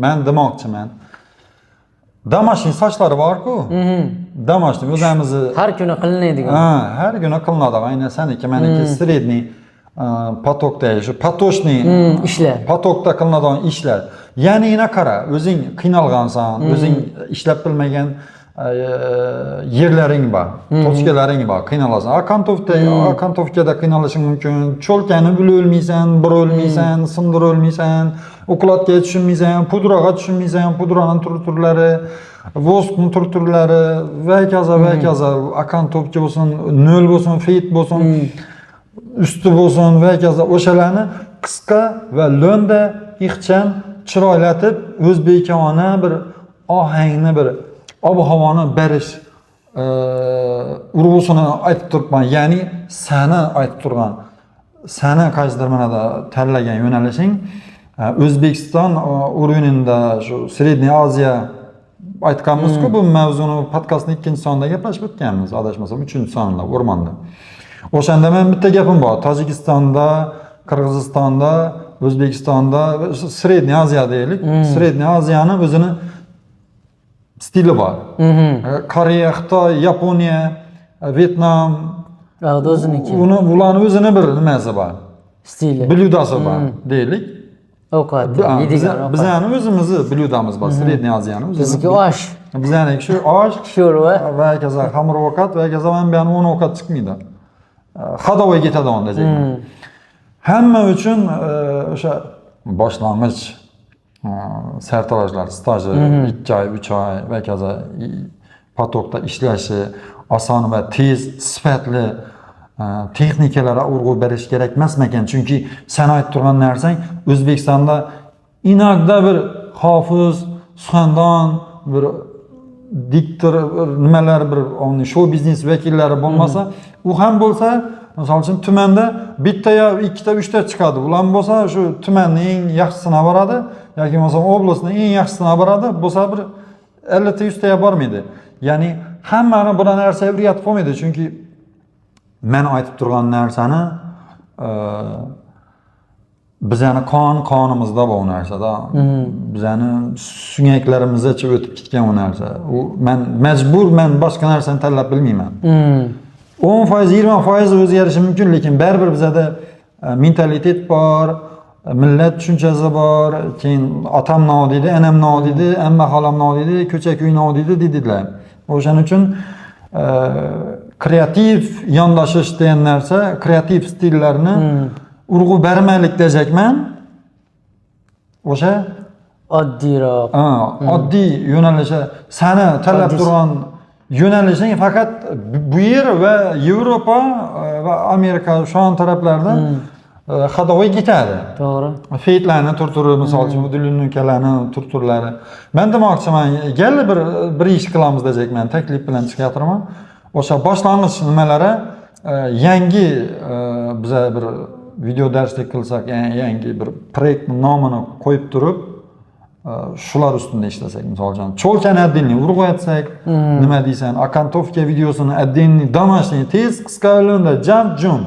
Man demoqchiman, домашний sochlari bor-ku, домашний o'zimizni. Har kuni qilinadigan. Ha, har kuni qilinadi. Aynan saniki, maniki средний поток dagi shu поточный Ishlar. Поток da qilinadigan ishlar. Ya'ni yana qara, o'zing qiynalgansan, o'zing ishlab bilmagan yerlaring bor, точка laring bor, qiynalasan. Окантовка, окантовка da qiynalishing mumkin. Чёлка ni bilolmaysan, burolmaysan, sindirolmaysan, укладка ga tushunmaysan, pudraga tushunmaysan, pudraning tur turlari, воск ni tur turlari va hokazo, va hokazo. Окантовка bo'lsin, nol bo'lsin, фейд bo'lsin, usti bo'lsin va hokazo, o'shalarni qisqa va lo'nda, ixcham, chiroylatib, o'zbekona bir ohangni, bir ob havoni berish urg'usini aytib turibman. Ya'ni sani aytib turgan, sani qaysidir ma'noda tanlagan yo'nalishing O'zbekiston уровень da, shu Средний Aziya aytganmizku, bu mavzuni podkastni ikkinchi sonida gaplashib o'tganmiz, adashmasam, uchinchi sonida, o'rmonda. O'shanda men bitta gapim bor: Tojikistonda, Qirg'izistonda, O'zbekistonda, Средний Aziya deylik, Средний Aziyani o'zini stili bor. Koreya, Xitoy, Yaponiya, Vyetnam. O'ziniki. Uni, ularni o'zini bir nimasi bor, Stili. блюда si bor deylik. Ovqat. Yeydigan ovqat. Bizani o'zimizni блюда miz bor, Средний Aziyani o'zini. Bizniki osh. Bizaniki shu osh, sho'rva. Va hokazo, xamir ovqat va hokazo. Mana buyani 10 ovqat chiqmaydi, ходовой ketadigan dejakman. Hamma uchun o'sha boshlang'ich sartaroshlar staji 2 oy, 3 oy va hokazo поток da ishlashi oson va tez, sifatli texnikalarga urg'u berish kerak emasmikan? Chunki san aytib turgan narsang, O'zbekistonda иногда bir hofiz, suxandon, bir diktor, bir nimalar, bir shou biznes vakillari bo'lmasa, u ham bo'lsa, misol uchun, tumanda bitta yo ikkita, uchta chiqadi. Ular bo'lsa shu tumanni eng yaxshisini boradi yoki bo'lmasa область ni eng yaxshisini boradi, bo'lsa bir 50 ta, 100taga bormaydi. Ya'ni hammani bu narsaga o'rgatib bo'lmaydi, chunki men aytib turgan narsani bizani qonimizda bu narsada, bizani suyaklarimizgacha o'tib ketgan u narsa. U man majbur, man boshqa narsani tanlab bilmayman. 10%, 20% o'zgarishi mumkin, lekin baribir bizada mentalitet bor, millat tushunchasi bor. Keyin otam nima deydi, anam nima deydi, amma xolam nima deydi, ko'cha kuy nima deydi deydilar. O'shaning uchun kreativ yondashish degan narsa, kreativ stillarni urg'u bermaylik dejakman o'sha. Oddiyroq. Ha, oddiy yo'nalishi, sani tanlab turgan yo'nalishing faqat bu yer va Yevropa va Amerika shu taraflarda ходовой ketadi. To'g'ri. Фейд larni tur turi, misol uchun, удлинёнка larni tur turlari. Man demoqchiman, gal bir ish qilamiz dejakman, taklif bilan chiqyapman. O'sha boshlang'ich nimalari yangi biza bir video darslik qilsak, yangi bir proyektni nomini qo'yib turib, shular ustida ishlasak, misol uchun, чёлка ni отдельный urg'u aytsak, nima deysan, окантовка videosini отдельный, домашний, tez, qisqa, lo'nda, jam jum.